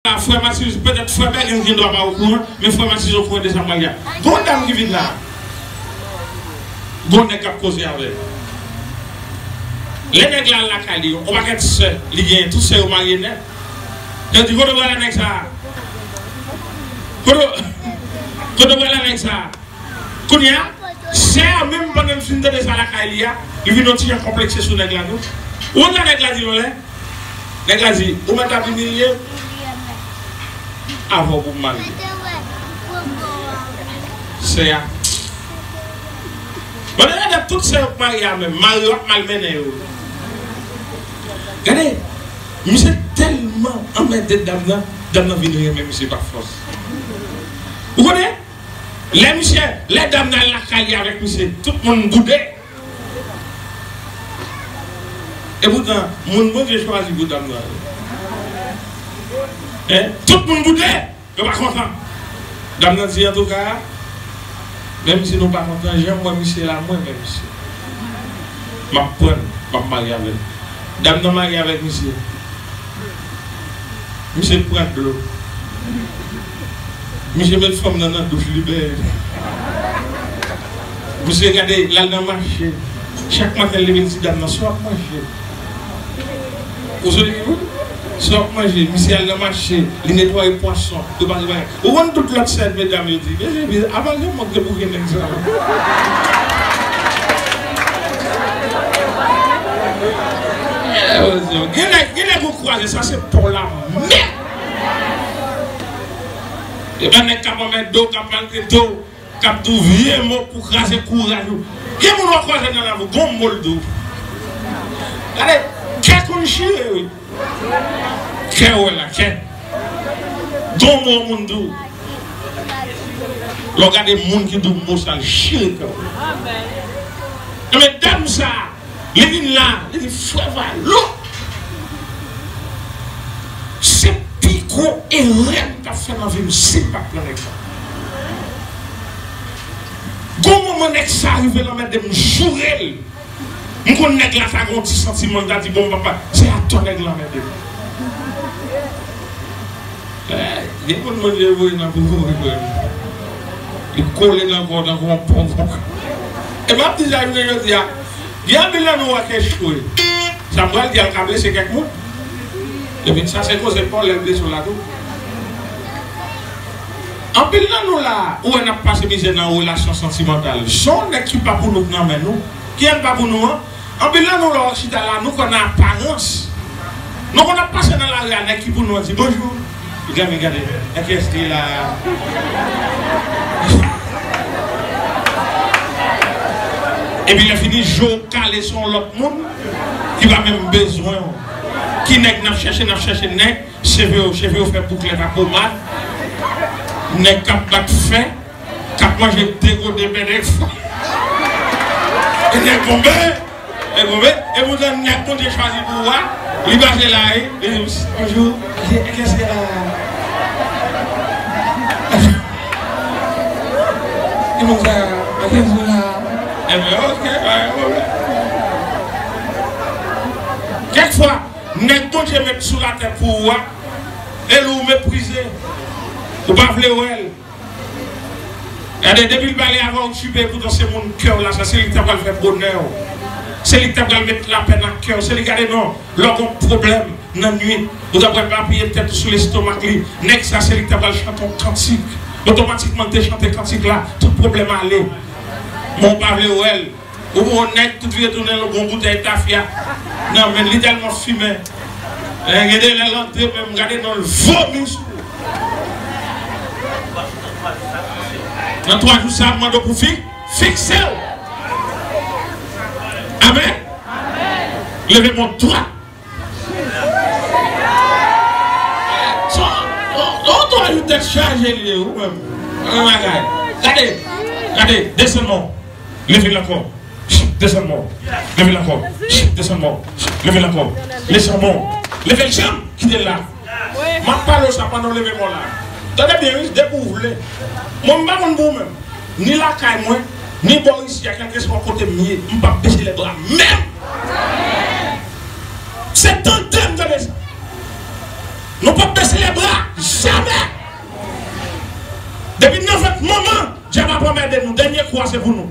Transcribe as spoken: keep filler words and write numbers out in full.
la, frè Matis, petèt frè Bègans gen dwa pa okouran, men frè Matis okouran de sa m pral di a. Gon dam ki vin la. Gon nèg k ap koze avè l. Lè nèg la al lakay li, yon pakèt sè li genyen, tout sè yo marye nèt. Yo di, "Kote w pral ak nèg sa a? Kote w, kote w pral ak nèg sa a?" Kounye a, sè a menm pandan l fin tande sa lakay li a, li vin yon ti jan konplekse sou nèg la tou. Ou konn sa nèg la di l yon lè? Nèg la di, "Ou mèt ap imilye m avè w pou m marye." Sè a. Bon, lè gade tout sè yo k marye a menm, mari yo ap malmennen yo. Gade, misye tèlman anmède dam nan, dam nan vin renmen misye pa fòs. Ou konnen? Lè misye, lè dam nan al lakay li avèk misye, tout moun boude. Epoutan, moun Bondye chwazi pou dam nan yo. Hein? Tout moun boude, yo pa kontan. Dam nan di, "Antouka, menm si nou pa kontan, jan m wè misye la, mwen renmen misye. M ap pran l, m ap marye avè l." Dam nan marye avèk misye. Misye pran dlo. Misye met fanm nan nan douch, li benyen. Misye gade, l al nan mache. Chak maten, l leve, l di dam nan, "Sa w ap manje?" Ou sonje wi? "Sa w ap manje?" Misye al nan mache, li netwaye pwason, prepare bagay. Ou konn tout lòt sèd medam yo di, "Mesye, apa gen mòd ke pou gen nèg sa yo?" Gen nèg, gen nèg ou kwaze, sa se pa w la mèt. E pa nèg k ap anmède w, k ap maltrete w, k ap di w vye mo pou kraze kouraj ou. Gen moun w ap kwaze nan lavi w, gon mo l di w. Gade, kè konn chire, wi. Kè w wè la, kè. Gon mo moun di w. Lè w gade moun ki di w mo sa, l chire kè w. Enben, dam sa, li vin la, li di, "Frè Valo, se pi gwo erè m t ap fè nan vi m si m pa t pran nèg sa." Gon moman nèg sa rive l anmède m, joure l. M konn nèg la ta gen yon ti santiman, l ta di, "Bon, papa, se atò nèg la anmède m." Eh, gen moun Bondye voye nan pou voye, frè m. Li kole nan kò w tankou yon ponpon. E m ap di sa jounen jodi a, gen anpil nan nou w ap echwe. Sa m pral di a ka blese kèk moun. Epi sa se koze pa w lè blese w la tou. Anpil nan nou la, ou wè n ap pase mizè nan yon relasyon santimantal. Se yon nèg ki pa pou nou k nan men nou. Kiyès pa pou nou an? Anpil nan nou la w ap chita la, nou kwè nan aparans. Nou konn ap pase nan lari a, nèg ki pou nou an di, "Bonjou." Gade, gade, e kiyès ki la? Epi lè fini, je w kale sou yon lòt moun ki pa menm bezwen w. Ki nèg n ap chèche, n ap chèche nèg, cheve yo, cheve yo fè bouklèt ak pomad. Nèg k ap bat fè, k ap manje degode bèdèk. E nèg tonbe, e tonbe, e poutan nèg Bondye chwazi pou ou a, li pase la, e, e, "Bonjou, e, e kiyès ki la?" E moun sa, "E kiyès ki la?" Enben, oke, pa gen pwoblèm. Kèk fwa, nèg Bondye met sou latè pou ou a, e l ou meprize, ou pa vle wè l. Gade, depi l pale avè w, tchipe, poutan se moun kè w la, sa se li ki ta pral fè bonè w. Se li ki ta pral met lapè nan kè w. Se li, gade non, lè w gon pwoblèm nan nwit, ou ta pral apiye tèt ou sou lestomak li. Nèg sa, se li ki ta pral chante yon kantik. Otomatikman, l te chante kantik la, tout pwoblèm ale. Men w pa vle wè l. Ou wè yon nèg tout vire tounen l gon boutèy tafya nan men l, li tèlman fimen. Eh, gen de lè l antre menm, gade non, l vomi sou ou. Nan twa jou sa, m mande w pou fi, fikse w. Amèn. Leve men w dwat. Son, on, on twa jou tèt chaje li ye, ou menm. Yon bagay. Gade, gade, desann men w. Leve l ankò. Desann men w. Leve l ankò. Desann men w. Leve l ankò. Desann men w. Leve l janm. Kite l la. M ap pale w sa pandan w leve men w la. Tande byen, wi, depi w vle. Mwen, m pa konn pou ou menm. Ni lakay mwen, ni bò isi a, kèlkeswa kote m ye, m p ap bese lè bra menm. Se tande m tande sa. Nou p ap bese lè bra. Manman, dyab ap anmède nou. Dènye kou a se pou nou.